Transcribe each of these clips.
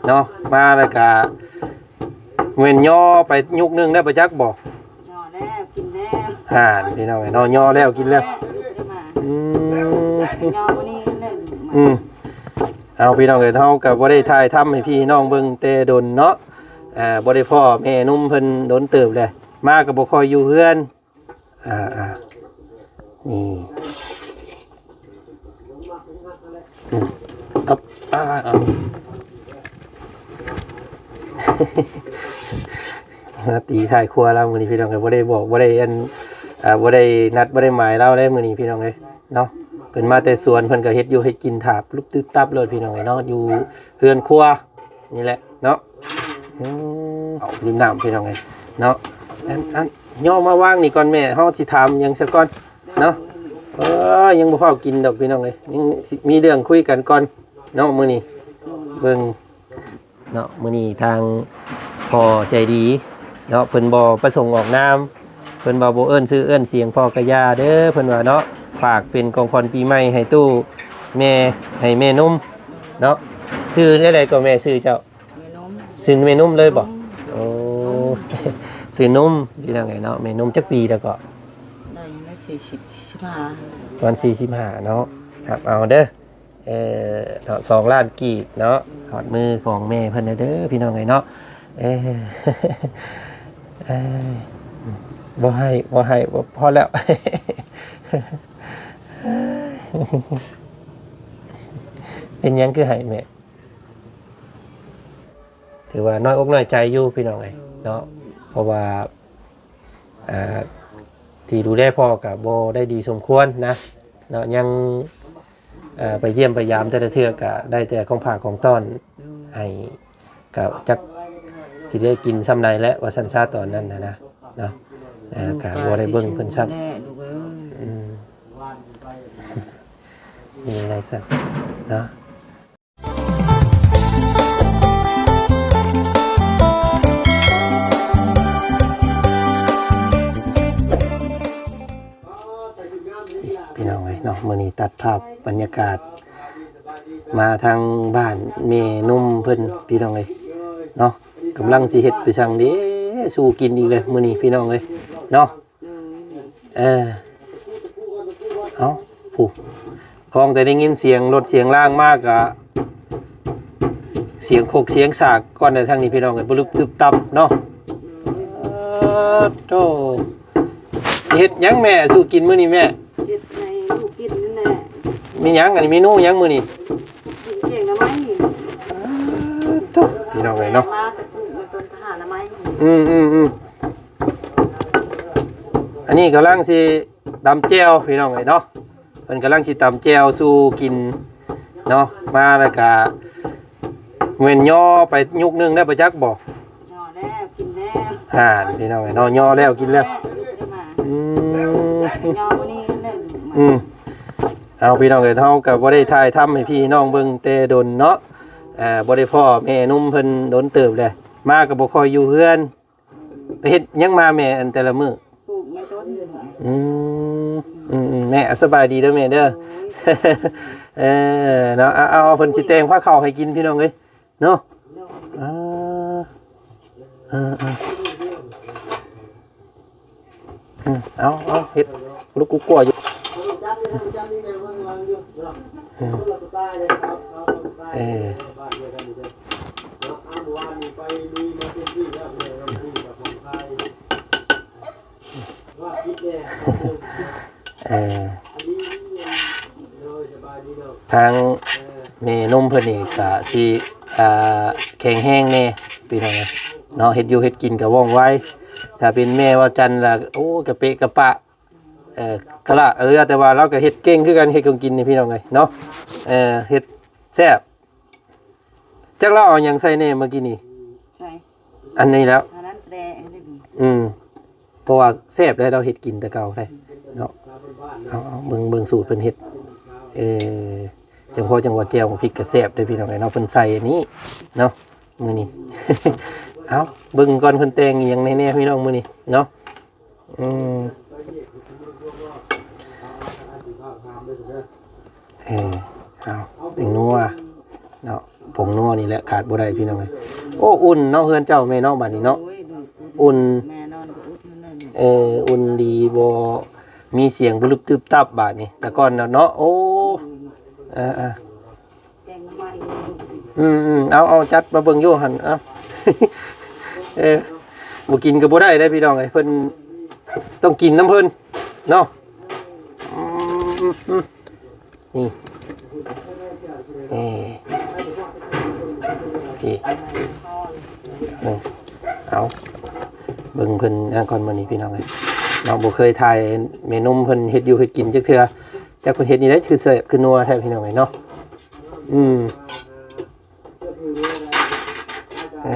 ເນາະ ມາແລ້ວກະແມ່ນຍໍໄປຍຸກໜຶ່ງແລ້ວບໍ່ຈັກບໍ່? ຍໍແລ້ວກິນແລ້ວ ຫັ້ນພີ່ນ້ອງເອີຍເນາະ ຍໍແລ້ວກິນແລ້ວ ແລ້ວ ອືມ ຍໍມື້ນີ້ແລ້ວ ອືມ ເອົາ ພີ່ນ້ອງເອີຍ ເຮົາກໍບໍ່ໄດ້ຖ່າຍທຳໃຫ້ພີ່ນ້ອງເບິ່ງແຕ່ດົນເນາະ ເອີ ບໍ່ໄດ້ພໍ້ແມ່ນົມເພິ່ນດົນເຕີບແລ້ວ ມາກໍບໍ່ຄ່ອຍຢູ່ເຮືອນ ອ່າ ອ່າ ນີ້ ອືມ ອັບ ອ່າ ອ່າ ມາຕີທ້າຍຄົວລາວມື້ນີ້ພີ່ນ້ອງເອີຍ ບໍ່ໄດ້ບອກ ບໍ່ໄດ້ອັນ ອ່າ ບໍ່ໄດ້ນັດ ບໍ່ໄດ້ໝາຍລາວເດ້ມື້ນີ້ພີ່ນ້ອງເອີຍເນາະ ເພິ່ນມາແຕ່ສວນ ເພິ່ນກໍເຮັດຢູ່ເຮັດກິນຖ້າປຸບຕຶບຕັບໂລດພີ່ນ້ອງເອີຍເນາະ ຢູ່ເຮືອນຄົວ ນີ້ແຫຼະເນາະ ອືມ ເອົາ ດື່ມນ້ຳພີ່ນ້ອງເອີຍເນາະ ອັນ ອັນ ຍໍມາວາງນີ້ກ່ອນແມ່ ເຮົາຊິຖາມຫຍັງຊະກ່ອນເນາະ ເອີ ຍັງບໍ່ຟ້າວກິນດອກພີ່ນ້ອງເອີຍ ຍັງຊິມີເລື່ອງຄຸຍກັນກ່ອນເນາະ ມື້ນີ້ ເບິ່ງເນາະ ມື້ນີ້ທາງພໍ່ໃຈດີເນາະ ເພິ່ນບໍ່ປະສົງອອກນາມ ເພິ່ນວ່າບໍ່ເອີ້ນຊື່ເອີ້ນສຽງພໍ່ກະຢ່າເດີ ເພິ່ນວ່າເນາະ ຝາກເປັນຂອງຂວັນປີໃໝ່ໃຫ້ຕູ້ແມ່ ໃຫ້ແມ່ນົມ ເນາະ ຊື່ແນວໃດກໍແມ່ຊື່ເຈົ້າ? ແມ່ນົມ ຊື່ແມ່ນົມເລີຍບໍ່? ໂອ້ ຊື່ນົມ ພີ່ນ້ອງເອີຍເນາະ ແມ່ນົມຈັກປີແລ້ວກໍ? ໄດ້ແລ້ວສີ່ສິບ ສີ່ສິບຫ້າ ປະມານສີ່ສິບຫ້າເນາະ ຮັບເອົາເດີ ເອີ ເນາະ ສອງລ້ານກີບເນາະ ຮອດມືຂອງແມ່ເພິ່ນແລ້ວເດີ ພີ່ນ້ອງເອີຍເນາະ ເອີ ເອີ ບໍ່ໃຫ້ ບໍ່ໃຫ້ ພໍແລ້ວ ເປັນຫຍັງຄືໃຫ້ແມ່? ຖືວ່ານ້ອຍອົກນ້ອຍໃຈຢູ່ພີ່ນ້ອງເອີຍເນາະ ເພາະວ່າ ເອີ ທີ່ດູແລພໍ່ກໍບໍ່ໄດ້ດີສົມຄວນນະເນາະ ຍັງ ເອີ ໄປຢ້ຽມໄປຢາມແຕ່ລະເທື່ອກໍໄດ້ແຕ່ຂອງຝາກຂອງຕ້ອນໃຫ້ ກໍຈັກຊິໄດ້ກິນຊ່ຳໃດແຫຼະ ວ່າຊັ້ນຊະຕອນນັ້ນນະ ເນາະ ແລ້ວກໍບໍ່ໄດ້ເບິ່ງເພິ່ນຊ້ຳ ອືມ ມີໄລສັນເນາະ ພີ່ນ້ອງເອີຍເນາະ ມື້ນີ້ຕັດພາບບັນຍາກາດມາທາງບ້ານແມ່ນົມເພິ່ນ ພີ່ນ້ອງເອີຍເນາະ ກຳລັງຊິເຮັດໄປສັງເດ້ສູ່ກິນອີກແລ້ວມື້ນີ້ ພີ່ນ້ອງເອີຍເນາະ. ເອີ ເອົ້າ ຜູ້ ກ້ອງແຕ່ໄດ້ຍິນສຽງລົດສຽງລາງມາກະ ສຽງຄົກສຽງສາກກ່ອນແຕ່ທາງນີ້ພີ່ນ້ອງເອີຍ ປະລຶບຕຶບຕັບເນາະ. ເອີ ໂທ້ ເຮັດຫຍັງແມ່ສູ່ກິນມື້ນີ້ແມ່? ເຮັດໃຫ້ລູກກິນນັ້ນແຫຼະ. ມີຫຍັງ ອັນນີ້ເມນູຫຍັງມື້ນີ້? ກິນແກງໜໍ່ໄມ້. ເອີ ໂທ້ ພີ່ນ້ອງເອີຍເນາະ ມາແຕ່ປູກມາຕົ້ນຫາໜໍ່ໄມ້. ອືມໆໆ ອັນນີ້ກຳລັງຊິ ຕຳແຈ່ວພີ່ນ້ອງເອີຍເນາະ ເພິ່ນກຳລັງຊິຕຳແຈ່ວສູ່ກິນເນາະ. ມາແລ້ວກະແມ່ນຍໍໄປຍຸກໜຶ່ງແລ້ວບໍ່ຈັກບໍ່? ຍໍແລ້ວກິນແລ້ວ. ຫັ້ນພີ່ນ້ອງເອີຍເນາະ ຍໍແລ້ວກິນແລ້ວ. ອືມ ເອົາພີ່ນ້ອງເອີຍ ເຮົາກໍບໍ່ໄດ້ຖ່າຍທຳໃຫ້ພີ່ນ້ອງເບິ່ງແຕ່ດົນເນາະ. ເອີ ບໍ່ໄດ້ພໍ້ແມ່ນົມເພິ່ນດົນເຕີບແລ້ວ ມາກໍບໍ່ຄ່ອຍຢູ່ເຮືອນ. ໄປເຮັດຫຍັງມາແມ່ ອັນແຕ່ລະມື້? ປູກໄມ້ຕົ້ນ. ອືມ ອືມໆ ແມ່ ສະບາຍດີເດີແມ່ເດີ. ໂດຍ ເອີ ເນາະ ເອົາໆ ເພິ່ນຊິແຕ່ງພາເຂົ້າໃຫ້ກິນພີ່ນ້ອງເອີຍເນາະ. ໂດຍ ເອີ ເອີໆ ເອົາໆ ເຮັດລຸກກຸກກົວຢູ່. ເອີ ເອີ ເອີ ທາງແມ່ນົມເພິ່ນນີ້ກະຊິ ອ່າ ແຂງແຮງແດ່ພີ່ນ້ອງເນາະ ເຮັດຢູ່ເຮັດກິນກະວ່ອງໄວ. ຖ້າເປັນແມ່ວ່າຈັນລະ ໂອ້ ກະເປະກະປະ ເອີ ກະລະເຫຼືອ ແຕ່ວ່າລາວກໍເຮັດເກັ່ງຄືກັນ ເຮັດຂອງກິນນີ້ພີ່ນ້ອງເອີຍເນາະ. ເອີ ເຮັດແຊບ. ຈັກລາວເອົາຫຍັງໃສ່ແດ່ເມື່ອກີ້ນີ້? ໃສ່ ອັນນີ້ແລ້ວ ອັນນັ້ນແຫຼະ. ອືມ ເພາະວ່າແຊບແລ້ວ ລາວເຮັດກິນແຕ່ເກົ່າໄດ໋ເນາະ. ເອົາໆ ເບິ່ງ ເບິ່ງສູດເພິ່ນເຮັດ. ເອີ ຈັ່ງພໍຈັ່ງວ່າແຈ່ວໝາກພິກກໍແຊບເດ້ພີ່ນ້ອງເອີຍເນາະ ເພິ່ນໃສ່ອັນນີ້ເນາະ ມື້ນີ້. ເອົາ ເບິ່ງກ່ອນເພິ່ນແຕ່ງອີ່ຫຍັງແດ່ພີ່ນ້ອງມື້ນີ້ເນາະ. ອືມ ເອີ ເອົາ ແປ້ງນົວເນາະ ຜົງນົວນີ້ແຫຼະຂາດບໍ່ໄດ້ພີ່ນ້ອງເອີຍ. ໂອ້ ອຸ່ນເນາະ ເຮືອນເຈົ້າແມ່ເນາະ ບາດນີ້ເນາະ. ໂດຍ ໂດຍ ອຸ່ນ ແມ່ນອນກໍອຸ່ນນັ້ນແຫຼະ. ເອີ ອຸ່ນດີ ບໍ່ມີສຽງບລຶບຕຶບຕັບບາດນີ້ ແຕ່ກ່ອນນະເນາະ. ໂອ້ ເອີໆ ແກງໜໍ່ໄມ້ ອືມໆ ເອົາ ເອົາ ຈັດມາເບິ່ງຢູ່ຫັ້ນ ເອົາ ເອີ ບໍ່ກິນກໍບໍ່ໄດ້ເດ້ພີ່ນ້ອງເອີຍ ເພິ່ນຕ້ອງກິນນຳເພິ່ນເນາະ. ອືມໆ ນີ້ ເອີ ນີ້ ເບິ່ງ ເອົາ ເບິ່ງເພິ່ນອັນນັ້ນກ່ອນມື້ນີ້ພີ່ນ້ອງເອີຍເນາະ. ບໍ່ເຄີຍຖ່າຍແມ່ນົມເພິ່ນເຮັດຢູ່ເຮັດກິນຈັກເທື່ອ ຈັກເພິ່ນເຮັດນີ້ໄດ້ຄືແຊບຄືນົວແທ້ພີ່ນ້ອງເອີຍເນາະ. ອືມ ເອີ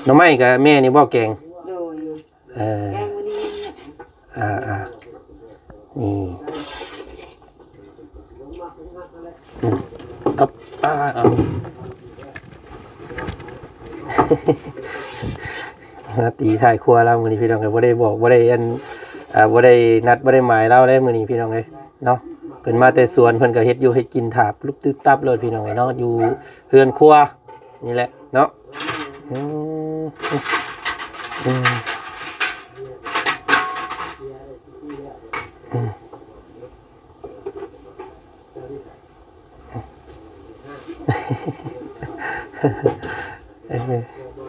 ໜໍ່ໄມ້ກະແມ່ນີ້ບໍ່ແກງ? ໂດຍ ເອີ ແກງມື້ນີ້ ອ່າໆ ນີ້ ອືມ ອັບ ອ່າ ເອົາ ມາຕີທ້າຍຄົວລາວມື້ນີ້ພີ່ນ້ອງເອີຍ. ບໍ່ໄດ້ບອກ ບໍ່ໄດ້ອັນ ອ່າ ບໍ່ໄດ້ນັດ ບໍ່ໄດ້ໝາຍລາວເດ້ມື້ນີ້ພີ່ນ້ອງເອີຍເນາະ. ເພິ່ນມາແຕ່ສວນ ເພິ່ນກໍເຮັດຢູ່ເຮັດກິນຖ້າປຸບຕຶບຕັບໂລດພີ່ນ້ອງເອີຍເນາະ ຢູ່ເຮືອນຄົວ ນີ້ແຫຼະເນາະ. ອືມ ອືມ ອືມ ເອີ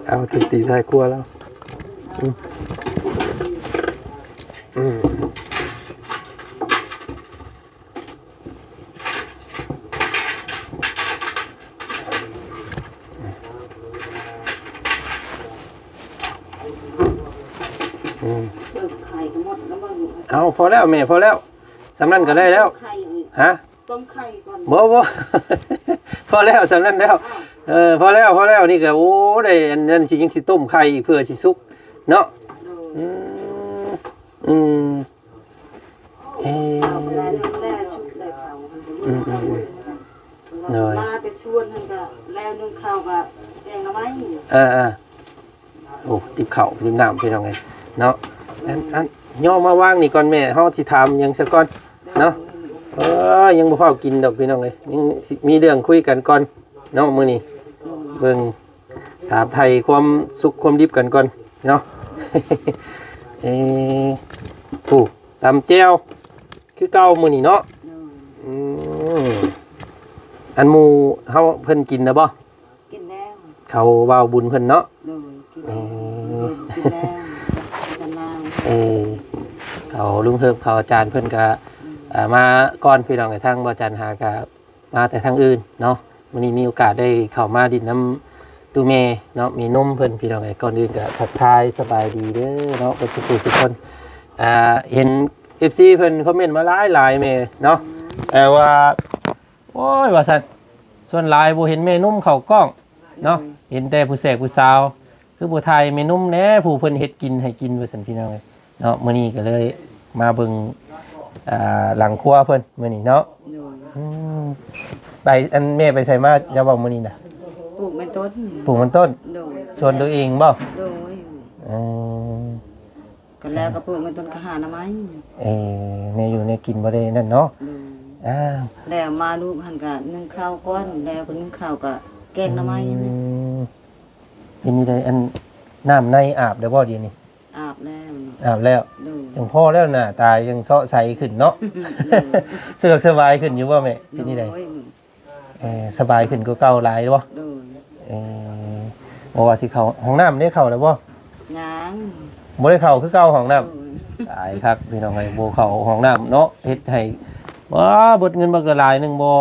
ເອົາ ຕີທ້າຍຄົວແລ້ວ. ອືມ ອືມ ອືມ ເບິ່ງໄຂ່ກໍໝົດແລ້ວເບິ່ງ ເອົາ ພໍແລ້ວແມ່ ພໍແລ້ວ ສ່ຳນັ້ນກໍໄດ້ແລ້ວ. ໄຂ່ອີກ ຮະ? ຕົ້ມໄຂ່ກ່ອນ ບໍ່ ບໍ່ ພໍແລ້ວ ສ່ຳນັ້ນແລ້ວ. ອ້າວ ເອີ ພໍແລ້ວ ພໍແລ້ວ ນີ້ກໍ ໂອ້ ໄດ້ອັນນັ້ນ ຊິຍັງຊິຕົ້ມໄຂ່ອີກ ເພື່ອຊິສຸກເນາະ. ໂດຍ ອືມ ອືມ ເອີ ເອົາໄປແລ້ວ ແລ້ວຊຸກໄດ້ເຂົາ ອືມໆໆ ໂດຍ ມາແຕ່ຊວນຫັ້ນກໍແລ້ວ ໜຶ້ງເຂົ້າກໍແກງໜໍ່ໄມ້ ເອີໆ ໂອ້ ຕິບເຂົ້າຕິບນ້ຳພີ່ນ້ອງເອີຍເນາະ. ອັນ ອັນ ຍໍມາວາງນີ້ກ່ອນແມ່ ເຮົາຊິຖາມຫຍັງຊະກ່ອນເນາະ. ເອີ ຍັງບໍ່ຟ້າວກິນດອກພີ່ນ້ອງເອີຍ ຍັງຊິມີເລື່ອງຄຸຍກັນກ່ອນເນາະມື້ນີ້. ເບິ່ງ ຖາມໄຖ່ຄວາມສຸກຄວາມດິບກັນກ່ອນເນາະ. ເອີ ຜູ້ຕຳແຈ່ວຄືເກົ່າມື້ນີ້ເນາະ. ໂດຍ ອືມ ອັນໝູ່ເຮົາເພິ່ນກິນແລ້ວບໍ່? ກິນແລ້ວ ເຂົາເວົ້າບຸນເພິ່ນເນາະ. ໂດຍ ກິນ ເອີ ກິນແລ້ວ ກິນແລ້ວ ເອີ ເຂົາລຸງເຮີບ ເຂົາອາຈານເພິ່ນກະ ອືມ ເອີ ມາກ່ອນພີ່ນ້ອງເອີຍ ທາງບໍ່ຈັນຫາກະ ມາແຕ່ທາງອື່ນເນາະ. ມື້ນີ້ມີໂອກາດໄດ້ເຂົ້າມາດິນນຳຕູ້ແມ່ເນາະ ແມ່ນົມເພິ່ນພີ່ນ້ອງເອີຍ. ກ່ອນອື່ນກໍທັກທາຍສະບາຍດີເດີເນາະ ເບິດທຸກຜູ້ທຸກຄົນ. ອ່າ ເຫັນເອັຟຊີເພິ່ນຄອມເມັນມາຫຼາຍໆ ແມ່ເນາະ ແຕ່ວ່າ ໂອ້ຍ ວ່າຊັ້ນ ສ່ວນຫຼາຍບໍ່ເຫັນແມ່ນົມເຂົ້າກ້ອງເນາະ ໂດຍ ເຫັນແຕ່ຜູ້ແຊກຜູ້ສາວ. ຄືບໍ່ຖ່າຍແມ່ນົມແດ່ ຜູ້ເພິ່ນເຮັດກິນໃຫ້ກິນວ່າຊັ້ນພີ່ນ້ອງເອີຍເນາະ. ມື້ນີ້ກໍເລີຍມາເບິ່ງ ອ່າ ຫຼັງຄົວເພິ່ນມື້ນີ້ເນາະ. ໂດຍ ອືມ ໄປ ອັນແມ່ໄປໃສມາ ເຈົ້າເວົ້າມື້ນີ້ນະ? ປູກມັນຕົ້ນ ປູກມັນຕົ້ນ. ໂດຍ ສວນຕົວເອງບໍ່? ໂດຍ ເອີ ກໍແລ້ວກໍປູກມັນຕົ້ນ ກໍຫາໜໍ່ໄມ້ ເອີ ແນວຢູ່ແນວກິນບໍ່ໄດ້ນັ້ນເນາະ. ໂດຍ ອ້າວ ແລ້ວມາລູກຫັ້ນກໍໜຶ້ງເຂົ້າກ່ອນ ແລ້ວກໍໜຶ້ງເຂົ້າກໍແກງໜໍ່ໄມ້. ອືມ ເປັນຈັ່ງໃດ ອັນ ນ້ຳໃນອາບແລ້ວບໍ່ດຽວນີ້? ອາບແລ້ວ ອາບແລ້ວ. ໂດຍ ຈັ່ງພໍແລ້ວ ໜ້າຕາຈັ່ງເຊາະໃສຂຶ້ນເນາະ. ໂດຍ ສະດວກສະບາຍຂຶ້ນຢູ່ບໍ່ແມ່? ເປັນຈັ່ງໃດ? ໂດຍ ເອີ ສະບາຍຂຶ້ນກວ່າເກົ່າຫຼາຍບໍ່? ໂດຍ ເອີ ບໍ່ວ່າຊິເຂົ້າຫ້ອງນ້ຳ ໄດ້ເຂົ້າແລ້ວບໍ່? ຍັງ ບໍ່ໄດ້ເຂົ້າຄືເກົ່າຫ້ອງນ້ຳ. ໂດຍ ຕາຍຄັກພີ່ນ້ອງເອີຍ ບໍ່ເຂົ້າຫ້ອງນ້ຳເນາະ ເຮັດໃຫ້ ວ້າ ເບິດເງິນບັກຫຼາຍໜຶ່ງ ບໍ່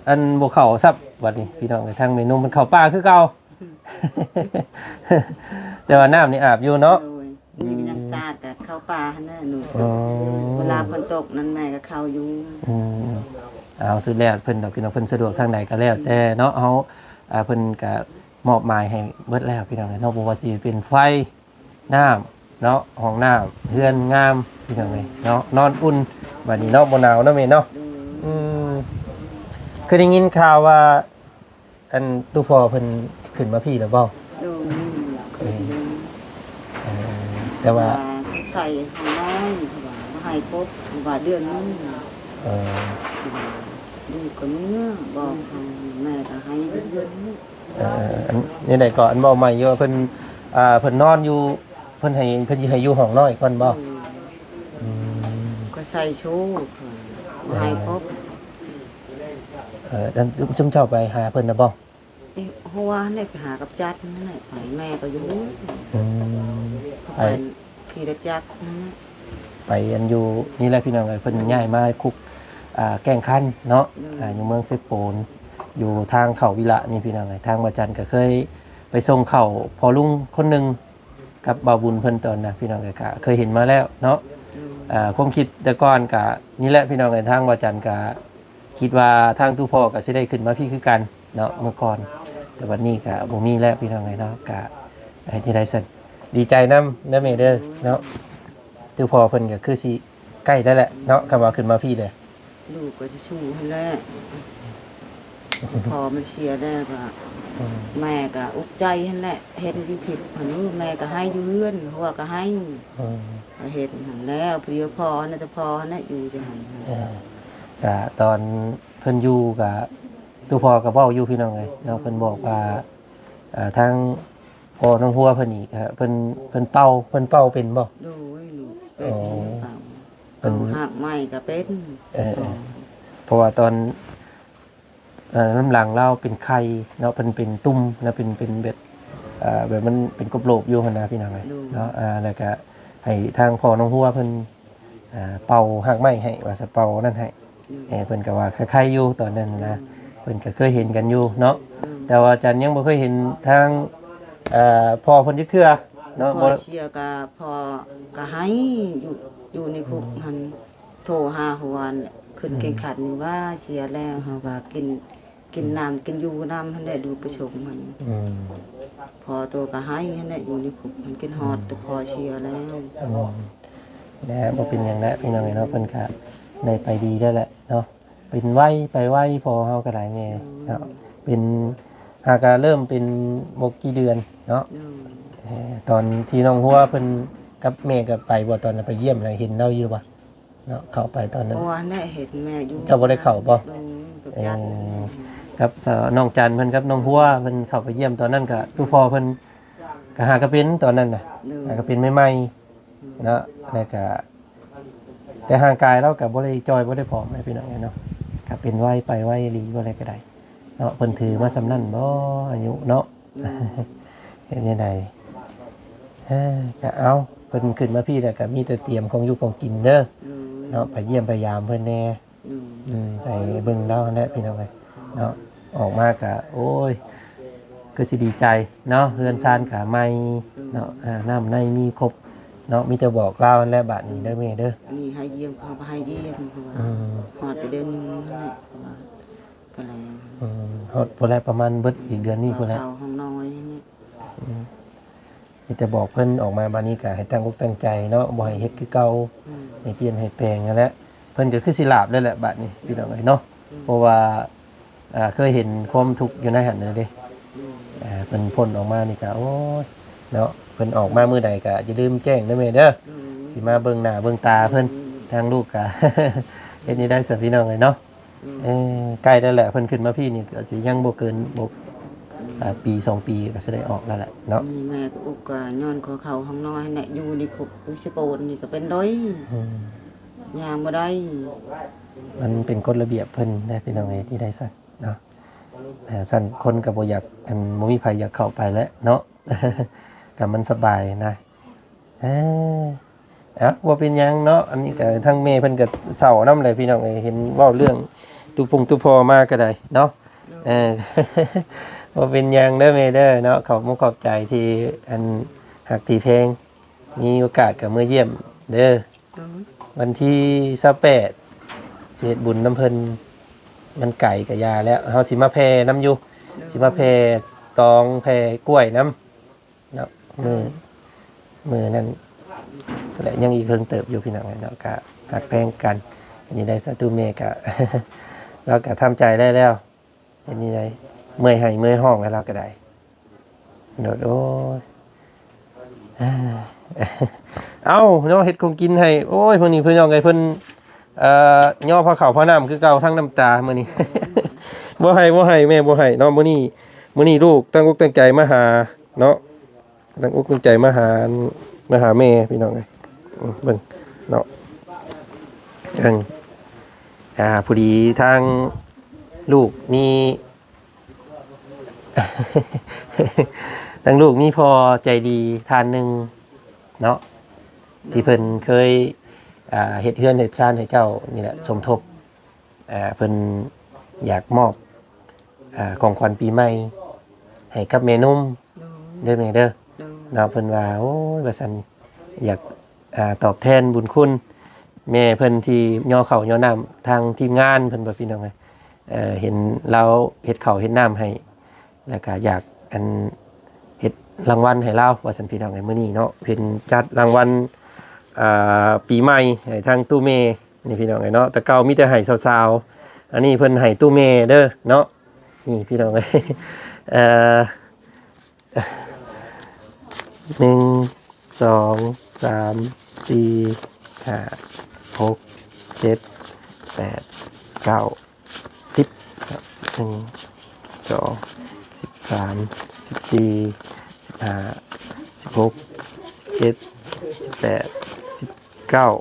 ອັນ ບໍ່ເຂົ້າຊັບ. ບັດນີ້ພີ່ນ້ອງເອີຍ ທາງເມນູມັນເຂົ້າປ່າຄືເກົ່າ. ແຕ່ວ່ານ້ຳນີ້ອາບຢູ່ເນາະ. ໂດຍ ນີ້ກໍຍັງສາດກໍເຂົ້າປ່າຫັ້ນແຫຼະລູກ. ອໍ ເວລາຝົນຕົກນັ້ນແມ່ກໍເຂົ້າຢູ່. ອືມ ເອົາ ສຸດແລ້ວເພິ່ນດອກ ເພິ່ນສະດວກທາງໃດກໍແລ້ວແຕ່ເນາະ. ເຮົາ ອ່າ ເພິ່ນກໍມອບໝາຍໃຫ້ເບິດແລ້ວພີ່ນ້ອງເອີຍເນາະ ບໍ່ວ່າຊິເປັນໄຟ ນ້ຳເນາະ ຫ້ອງນ້ຳ ເຮືອນງາມ ພີ່ນ້ອງເອີຍເນາະ ນອນອຸ່ນ ບັດນີ້ເນາະ ບໍ່ໜາວເນາະແມ່ເນາະ. ໂດຍ ອືມ ເຄີຍໄດ້ຍິນຂ່າວວ່າ ອັນ ຕູ່ພໍ່ເພິ່ນຂຶ້ນມາພີ້ແລ້ວບໍ່? ໂດຍ ເອີ ເອີ ແຕ່ວ່າ ວ່າໃສ່ຫ້ອງນ້ຳ ວ່າບໍ່ໃຫ້ປົບ ວ່າເດືອນໜຶ່ງ. ເອີ ລູກກໍເມືອບອກເຮົາ ແມ່ກໍໃຫ້ຢູ່ເຮືອນນີ້. ເອີ ອັນນີ້ໃດກໍ ອັນເວົ້າໃໝ່ຢູ່ວ່າເພິ່ນ ອ່າ ເພິ່ນນອນຢູ່ ເພິ່ນໃຫ້ ເພິ່ນໃຫ້ຢູ່ຫ້ອງນ້ອຍກ່ອນບໍ່? ອືມ ອືມ ກໍໃສ່ໂຊ ບໍ່ໃຫ້ພົບ. ເອີ ອັນຊຸມເຈົ້າໄປຫາເພິ່ນນະບໍ່? ເອີ ເຮົາວ່າຫັ້ນແຫຼະ ໄປຫາກັບຈັດນັ້ນແຫຼະ ໄປ ແມ່ກໍຢູ່ເຮືອນ. ອືມ ໄປ ໄປຂີ່ລົດຈັກນັ້ນແຫຼະ ໄປອັນຢູ່ນີ້ແຫຼະພີ່ນ້ອງເອີຍ ເພິ່ນ ອືມ ຍ້າຍມາຄຸກ ອ່າ ແກ້ງຄັນເນາະ ອືມ ອ່າ ຢູ່ເມືອງເຊໂປນ ຢູ່ທາງເຂົ້າວິລະນີ້ພີ່ນ້ອງເອີຍ. ທາງບ່າວຈັນກໍເຄີຍໄປສົ່ງເຂົ້າພໍ່ລຸງຄົນໜຶ່ງກັບບ່າວບຸນເພິ່ນຕອນນັ້ນພີ່ນ້ອງເອີຍ ກໍເຄີຍເຫັນມາແລ້ວເນາະ. ອືມ ອ່າ ຄວາມຄິດແຕ່ກ່ອນກໍນີ້ແຫຼະພີ່ນ້ອງເອີຍ ທາງບ່າວຈັນກໍ ຄິດວ່າທາງຕູ້ພໍ່ກໍຊິໄດ້ຂຶ້ນມາພີ້ຄືກັນເນາະ ເມື່ອກ່ອນ ແຕ່ບັດນີ້ກໍບໍ່ມີແລ້ວພີ່ນ້ອງເອີຍເນາະ. ກໍເຮັດຈັ່ງໃດຊັ້ນ ດີໃຈນຳເດີແມ່ເດີເນາະ. ຕູ້ພໍ່ເພິ່ນກໍຄືຊິໃກ້ແລ້ວແຫຼະເນາະ ຄຳວ່າຂຶ້ນມາພີ້ເດ້ ລູກກໍຊິສູ້ຫັ້ນແຫຼະ. ພໍ່ມັນເສຍແລ້ວກໍ ອືມ ແມ່ກໍອຸກໃຈຫັ້ນແຫຼະ ເຫັນຢູ່ຄລິບຫັ້ນ ແມ່ກໍໄຫ້ຢູ່ເຮືອນ ຫົວກໍໄຫ້. ອືມ ກໍເຮັດຫັ້ນແລ້ວ ພຽງພໍນັ້ນແຕ່ພໍ່ຫັ້ນແຫຼະຢູ່ຈັ່ງຫັ້ນ. ເອີ ກະຕອນເພິ່ນຢູ່ກະ ຕູ້ພໍ່ກໍເວົ້າຢູ່ພີ່ນ້ອງເອີຍເນາະ ເພິ່ນບອກວ່າ ເອີ ທາງພໍ່ນ້ອງຫົວເພິ່ນນີ້ ເອີ ເພິ່ນ ເພິ່ນເປົ່າ ເພິ່ນເປົ່າເປັນບໍ່? ໂດຍ ລູກເປັນ ອໍ ເປົ່າ ເພິ່ນ ເປົ່າຮາກໄມ້ກໍເປັນ. ເອີ ເອີ ເພາະວ່າຕອນ ເອີ ນຳຫຼັງລາວເປັນໄຂ່ເນາະ ເພິ່ນເປັນຕຸ່ມ ແລ້ວເປັນ ເປັນແບບ ເອີ ແບບມັນເປັນກົບໂລບຢູ່ຫັ້ນນະພີ່ນ້ອງເອີຍ ໂດຍ ເນາະ. ອ່າ ແລ້ວກະໃຫ້ທາງພໍ່ນ້ອງຫົວເພິ່ນ ອ່າ ເປົ່າຮາກໄມ້ໃຫ້ ວ່າຊະ ເປົ່ານັ້ນໃຫ້. ໂດຍ ເອີ ເພິ່ນກໍວ່າໄຄໆຢູ່ຕອນນັ້ນນະ ໂດຍ ເພິ່ນກໍເຄີຍເຫັນກັນຢູ່ເນາະ. ໂດຍ ແຕ່ວ່າຈັນຍັງບໍ່ເຄີຍເຫັນທາງ ເອີ ພໍ່ເພິ່ນຈັກເທື່ອເນາະ. ພໍ່ ບໍ່ ເສຍກໍ ພໍ່ກໍໄຫ້ຢູ່ ຢູ່ໃນຄຸກ ອືມ ຫັ້ນ ໂທຫາຫົວ ຂຶ້ນ ອືມ ເຄັ່ງຄັນນີ້ວ່າເສຍແລ້ວ ເຮົາກໍກິນ ກິນ ອືມ ນ້ຳກິນຢູ່ນຳຫັ້ນແຫຼະ ຢູ່ປະຊຸມຫັ້ນ. ອືມ ພໍ່ໂຕກໍໄຫ້ຫັ້ນແຫຼະ ຢູ່ໃນຄຸກຫັ້ນ ຄິດຮອດ ອືມ ແຕ່ພໍ່ເສຍແລ້ວ. ອືມ ແລ້ວບໍ່ເປັນຫຍັງແຫຼະພີ່ນ້ອງເອີຍເນາະ ເພິ່ນກໍໄດ້ໄປດີແລ້ວແຫຼະເນາະ. ເປັນໄວໄປໄວ ພໍ່ເຮົາກໍໄດ້ແມ່ ອືມ ເນາະ ເປັນ ຫາກະເລີ່ມເປັນບໍ່ກີ່ເດືອນເນາະ. ອືມ ເອີ ຕອນທີ່ນ້ອງຫົວເພິ່ນກັບແມ່ກໍໄປບໍ່ ຕອນນັ້ນໄປຢ້ຽມ ເຫັນລາວຢູ່ບໍ່? ເນາະ ເຂົ້າໄປຕອນນັ້ນ ບໍ່ ອັນນັ້ນເຫັນແມ່ຢູ່. ເຈົ້າບໍ່ໄດ້ເຂົ້າບໍ່? ອືມ ເອີ ກັບນ້ອງຈັນເພິ່ນກັບນ້ອງຫົວເພິ່ນເຂົ້າໄປຢ້ຽມຕອນນັ້ນ ກະຕູ້ພໍ່ເພິ່ນກະຫາກະເປັນຕອນນັ້ນນະ. ໂດຍ ຫາກະເປັນໃໝ່ໆ ອືມ ເນາະ ແລ້ວກະ ແຕ່ຮ່າງກາຍລາວກະບໍ່ໄດ້ຈ່ອຍ ບໍ່ໄດ້ຜອມນະພີ່ນ້ອງເອີຍເນາະ ກະເປັນໄວໄປໄວອີ່ຫຼີ ວ່າແລ້ວກະໄດ້ເນາະ. ເພິ່ນຖືມາສ່ຳນັ້ນບໍ່ ອາຍຸເນາະ? ອືມ ເຮັດແນວໃດ? ເອີ ກະເອົາ ເພິ່ນຂຶ້ນມາພີ້ແລ້ວກະມີແຕ່ຕຽມຂອງຢູ່ຂອງກິນເດີ ອືມ ເນາະ ໄປຢ້ຽມໄປຢາມເພິ່ນແດ່. ອືມ ອືມ ໄປເບິ່ງລາວຫັ້ນແຫຼະພີ່ນ້ອງເອີຍເນາະ. ອອກມາກະ ໂອ້ຍ ຄືຊິດີໃຈເນາະ ເຮືອນຊານກະໃໝ່ເນາະ ອືມ ອ່າ ນ້ຳໃນມີຄົບເນາະ. ມີແຕ່ບອກລາວຫັ້ນແຫຼະບາດນີ້ເດີແມ່ເດີ. ອັນນີ້ໃຫ້ຢ້ຽມ ເຂົາກໍໃຫ້ຢ້ຽມ ເພາະວ່າ ອືມ ຮອດແຕ່ເດືອນໜຶ່ງຫັ້ນແຫຼະ ເພາະວ່າ ກໍແລ້ວ ອືມ ຮອດພຸ້ນແຫຼະ ປະມານເບິດອີກເດືອນນີ້ພຸ້ນແຫຼະ ເຂົາຫ້ອງນ້ອຍນີ້. ອືມ ມີແຕ່ບອກເພິ່ນອອກມາ ບາດນີ້ກໍໃຫ້ຕັ້ງອົກຕັ້ງໃຈເນາະ ບໍ່ໃຫ້ເຮັດຄືເກົ່າ ອືມ ໃຫ້ປ່ຽນໃຫ້ແປງຫັ້ນແຫຼະ. ເພິ່ນກໍຄືຊິຫຼາບແລ້ວແຫຼະບາດນີ້ ພີ່ນ້ອງເອີຍເນາະ ອືມ ເພາະວ່າ ອ່າ ເຄີຍເຫັນຄວາມທຸກຢູ່ໃນຫັ້ນເດ້ ອືມ ອ່າ ເພິ່ນພົ້ນອອກມານີ້ກໍ ໂອ້ຍ ເນາະ ເພິ່ນອອກມາມື້ໃດກໍຢ່າລືມແຈ້ງເດີແມ່ເດີ ອືມ ຊິມາເບິ່ງໜ້າເບິ່ງຕາເພິ່ນ ອືມ ທາງລູກກໍ ເຮັດແນວໃດຊະ ພີ່ນ້ອງເອີຍເນາະ. ອືມ ເອີ ໃກ້ແລ້ວແຫຼະ ເພິ່ນຂຶ້ນມາພີ້ນີ້ກໍຊິຍັງບໍ່ເກີນ ບໍ່ ອືມ ອ່າ ປີສອງປີກໍຊິໄດ້ອອກແລ້ວແຫຼະເນາະ. ນີ້ແມ່ກໍອຸກກະຍ້ອນຂໍເຂົ້າຫ້ອງນ້ອຍແຫຼະ ຢູ່ໃນຄຸກຢູ່ສະໂປນນີ້ກໍເປັນດ້ອຍ ອືມ ຍ່າງບໍ່ໄດ້. ມັນເປັນກົດລະບຽບເພິ່ນເດ້ ພີ່ນ້ອງເອີຍ ເຮັດແນວໃດຊັ້ນເນາະ. ເອີ ຊັ້ນຄົນກໍບໍ່ຢາກ ອັນ ບໍ່ມີໃຜຢາກເຂົ້າໄປແຫຼະເນາະ ກໍມັນສະບາຍນະ. ເອີ ເອົ້າ ບໍ່ເປັນຫຍັງເນາະ ອັນນີ້ກໍ ອືມ ທາງແມ່ເພິ່ນກໍເສົ້ານຳແຫຼະ ພີ່ນ້ອງເອີຍ ເຫັນເວົ້າເລື່ອງຕູ້ປົງຕູ້ພໍ່ມາກໍໄດ້ເນາະ. ໂດຍ ເອີ ບໍ່ເປັນຫຍັງເດີແມ່ເດີເນາະ ຂອບມຸກຂອບໃຈທີ່ ອັນ ຮັກທີ່ແພງ ມີໂອກາດກໍມາຢ້ຽມເດີ. ໂດຍ ວັນທີຊາວແປດ ຊິເຮັດບຸນນຳເພິ່ນ ມັນໄກກໍຢ່າແລ້ວ ເຮົາຊິມາແຜ່ນຳຢູ່ ໂດຍ ຊິມາແຜ່ຕອງແຜ່ກ້ວຍນຳ ເນາະ ມື້ ມື້ນັ້ນແຫຼະ ຍັງອີກເຄິ່ງເຕີບຢູ່ ພີ່ນ້ອງເອີຍເນາະ ກະຮັກແພງກັນ. ອັນນີ້ໄດ້ສາທຸແມ່ກະ ລາວກະທຳໃຈໄດ້ແລ້ວ ເຮັດນີ້ໄດ້ ເມື່ອຍໄຫ້ເມື່ອຍຮ້ອງໃຫ້ລາວກະໄດ້ ໂດດ ໂອ້ຍ ເອົ້າ ເນາະ ເຮັດຂອງກິນໃຫ້ ໂອ້ຍ ພວກນີ້ພີ່ນ້ອງເອີຍ ເພິ່ນ ເອີ ຍໍພາເຂົ້າພານ້ຳຄືເກົ່າ ທັງນ້ຳຕາມື້ນີ້ ບໍ່ໃຫ້ ບໍ່ໃຫ້ ແມ່ບໍ່ໃຫ້ເນາະ. ມື້ນີ້ ມື້ນີ້ລູກຕັ້ງອົກຕັ້ງໃຈມາຫາເນາະ ຕັ້ງອົກຕັ້ງໃຈມາຫາ ມາຫາແມ່ພີ່ນ້ອງເອີຍ. ອືມ ເບິ່ງເນາະ ເບິ່ງ ອ່າ ພໍດີທາງລູກມີ ທາງລູກມີພໍ່ໃຈດີທ່ານໜຶ່ງເນາະ ທີ່ເພິ່ນເຄີຍ ອ່າ ເຮັດເຮືອນເຮັດຊານໃຫ້ເຈົ້ານີ້ແຫຼະ ໂດຍ ສົມທົບ ອ່າ ເພິ່ນຢາກມອບ ອ່າ ຂອງຂວັນປີໃໝ່ໃຫ້ກັບແມ່ນົມ ໂດຍ ເດີແມ່ເດີ ໂດຍ ເນາະ. ເພິ່ນວ່າ ໂອ້ຍ ວ່າຊັ້ນ ຢາກ ອ່າ ຕອບແທນບຸນຄຸນແມ່ເພິ່ນທີ່ຍໍເຂົ້າຍໍນ້ຳ ທາງທີມງານເພິ່ນວ່າ ພີ່ນ້ອງເອີຍ ເອີ ເຫັນລາວເຮັດເຂົ້າເຮັດນ້ຳໃຫ້ ແລ້ວກະຢາກ ອັນ ເຮັດລາງວັນໃຫ້ລາວວ່າຊັ້ນ ພີ່ນ້ອງເອີຍ. ມື້ນີ້ເນາະ ເພິ່ນຈັດລາງວັນ ອ່າ ປີໃໝ່ໃຫ້ທາງຕູ້ແມ່ນີ້ ພີ່ນ້ອງເອີຍເນາະ. ແຕ່ເກົ່າມີແຕ່ໃຫ້ສາວໆ ອັນນີ້ເພິ່ນໃຫ້ຕູ້ແມ່ເດີເນາະ. ນີ້ ພີ່ນ້ອງເອີຍ ເອີ ໜຶ່ງ ສອງ ສາມ ສີ່ ຫ້າ ຫົກ ເຈັດ ແປດ ເກົ້າ ສິບ ໜຶ່ງ ສອງ ສິບສາມ ສິບສີ່ ສິບຫ້າ ສິບຫົກ ສິບເຈັດ ສິບແປດ ສິບເກົ້າ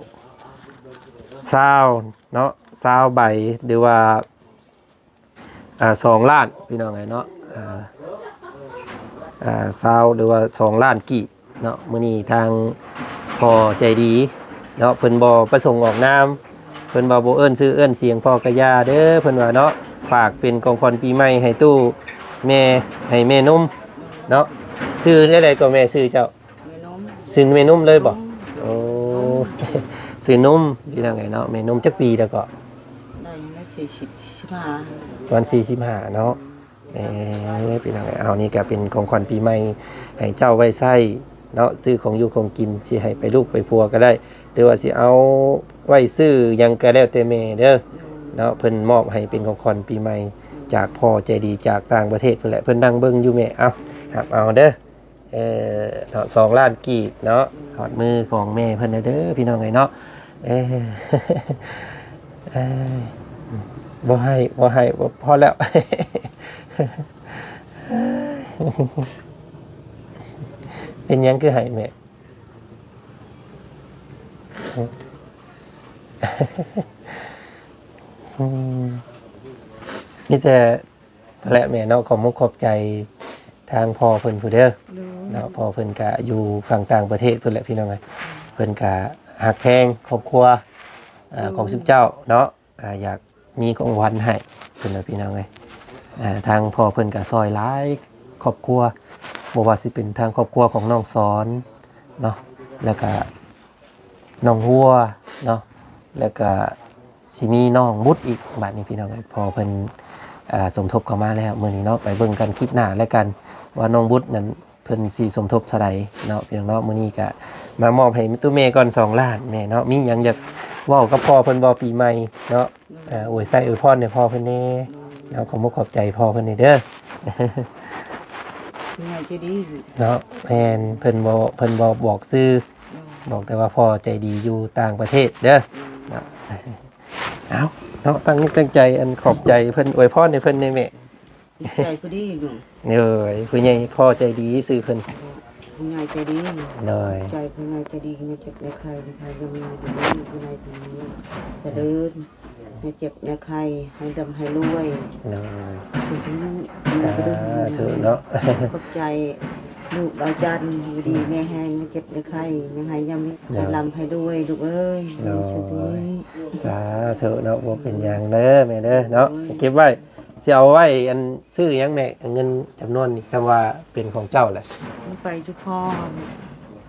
ຊາວເນາະ ຊາວໃບ ຫຼືວ່າ ອ່າ ສອງລ້ານ ພີ່ນ້ອງເອີຍເນາະ ອ່າ ອ່າ ຊາວ ຫຼືວ່າສອງລ້ານກີບເນາະ. ມື້ນີ້ທາງພໍ່ໃຈດີເນາະ ເພິ່ນບໍ່ປະສົງອອກນາມ ເພິ່ນວ່າບໍ່ເອີ້ນຊື່ເອີ້ນສຽງພໍ່ກະຢ່າເດີ ເພິ່ນວ່າເນາະ ຝາກເປັນຂອງຂວັນປີໃໝ່ໃຫ້ຕູ້ແມ່ ໃຫ້ແມ່ນົມເນາະ. ຊື່ແນວໃດກໍແມ່ ຊື່ເຈົ້າ? ແມ່ນົມ ຊື່ແມ່ນົມເລີຍບໍ່? ໂອ້ ຊື່ນົມ ພີ່ນ້ອງເອີຍເນາະ. ແມ່ນົມຈັກປີແລ້ວເກາະ? ໄດ້ແລ້ວ ສີ່ສິບ ສີ່ສິບຫ້າ ປະມານສີ່ສິບຫ້າເນາະ. ເອີ ພີ່ນ້ອງເອີຍ ເອົາ ນີ້ກະເປັນຂອງຂວັນປີໃໝ່ໃຫ້ເຈົ້າໄວ້ໃຊ້ເນາະ ຊື້ຂອງຢູ່ຂອງກິນ ຊິໃຫ້ໄປລູກໄປຜົວກໍໄດ້ ຫຼືວ່າຊິເອົາໄວ້ຊື້ຫຍັງກໍແລ້ວແຕ່ແມ່ເດີເນາະ. ເພິ່ນມອບໃຫ້ເປັນຂອງຂວັນປີໃໝ່ຈາກພໍ່ໃຈດີຈາກຕ່າງປະເທດພຸ້ນແຫຼະ ເພິ່ນນັ່ງເບິ່ງຢູ່ແມ່. ເອົາ ຮັບເອົາເດີ. ເອີ ເນາະ ສອງລ້ານກີບເນາະ ຮອດມືຂອງແມ່ເພິ່ນແລ້ວເດີ ພີ່ນ້ອງເອີຍເນາະ. ເອີ ເອີ ບໍ່ໃຫ້ ບໍ່ໃຫ້ ພໍແລ້ວ. ເປັນຫຍັງຄືໃຫ້ແມ່? ອືມ ມີແຕ່ ແຫຼະແມ່ເນາະ ຂອບມຸກຂອບໃຈທາງພໍ່ເພິ່ນພຸ້ນເດີ ໂດຍ ເນາະ. ພໍ່ເພິ່ນກະຢູ່ຝັ່ງຕ່າງປະເທດພຸ້ນແຫຼະ ພີ່ນ້ອງເອີຍ. ເພິ່ນກະຮັກແພງຄອບຄົວ ເອີ ໂດຍ ຂອງຊຸມເຈົ້າເນາະ ອ່າ ຢາກມີຂອງຂວັນໃຫ້ເພິ່ນນະ ພີ່ນ້ອງເອີຍ. ອ່າ ທາງພໍ່ເພິ່ນກະຊ່ອຍຫຼາຍຄອບຄົວ ບໍ່ວ່າຊິເປັນທາງຄອບຄົວຂອງນ້ອງສອນເນາະ ແລ້ວກະ ນ້ອງຫົວເນາະ ແລ້ວກະຊິມີນ້ອງບຸດອີກ. ບາດນີ້ພີ່ນ້ອງເອີຍ ພໍ່ເພິ່ນ ອ່າ ສົມທົບເຂົ້າມາແລ້ວມື້ນີ້ເນາະ ໄປເບິ່ງກັນຄລິບໜ້າແລ້ວກັນ ວ່ານ້ອງບຸດນັ້ນເພິ່ນຊິສົມທົບເທົ່າໃດເນາະ ພີ່ນ້ອງເນາະ. ມື້ນີ້ກະມາມອບໃຫ້ຕູ້ແມ່ກ່ອນສອງລ້ານແມ່ເນາະ. ມີຫຍັງຢາກເວົ້າກັບພໍ່ເພິ່ນບໍ່ ປີໃໝ່ເນາະ? ອວຍໄຊອວຍພອນໃຫ້ພໍ່ເພິ່ນແດ່ເນາະ. ຂອບມຸກຂອບໃຈພໍ່ເພິ່ນແດ່ເດີ ຜູ້ໃຫຍ່ໃຈດີເນາະ. ແມ່ນ ເພິ່ນບໍ່ ເພິ່ນບໍ່ບອກຊື່ ໂດຍ ບອກແຕ່ວ່າພໍ່ໃຈດີຢູ່ຕ່າງປະເທດເດີ ໂດຍ ເນາະ. ເອົາເນາະ ຕັ້ງອົກຕັ້ງໃຈ ອັນ ຂອບໃຈເພິ່ນ ອວຍພອນໃຫ້ເພິ່ນແດ່ແມ່. ດີໃຈຜູ້ດີລູກ ໂດຍ ຜູ້ໃຫຍ່ ພໍ່ໃຈດີຊື່ເພິ່ນ ຜູ້ໃຫຍ່ໃຈດີ ໂດຍ ໃຈຜູ້ໃຫຍ່ໃຈດີ ຢ່າເຈັບຢ່າໄຂ້ ໃຫ້ຢາກມີຢູ່ດີ ຜູ້ໃຫຍ່ຜູ້ເຈລິນ ຢ່າເຈັບຢ່າໄຂ້ ໃຫ້ລ່ຳໃຫ້ລວຍ ໂດຍ ສາທຸເນາະ. ຂອບໃຈລູກບາຈັນ ຢູ່ດີມີແຮງ ຢ່າເຈັບຢ່າໄຂ້ ຢ່າໃຫ້ຢ່າມີ ໃຫ້ລ່ຳໃຫ້ລວຍລູກເອີຍ ໂດຍ ສາທຸເນາະ. ບໍ່ເປັນຫຍັງເດີແມ່ເດີເນາະ ເກັບໄວ້ ຊິເອົາໄວ້ ອັນ ຊື້ຫຍັງແມ່ ເງິນຈຳນວນນີ້ ຄຳວ່າເປັນຂອງເຈົ້າແຫຼະ ໄປຈຸພໍ່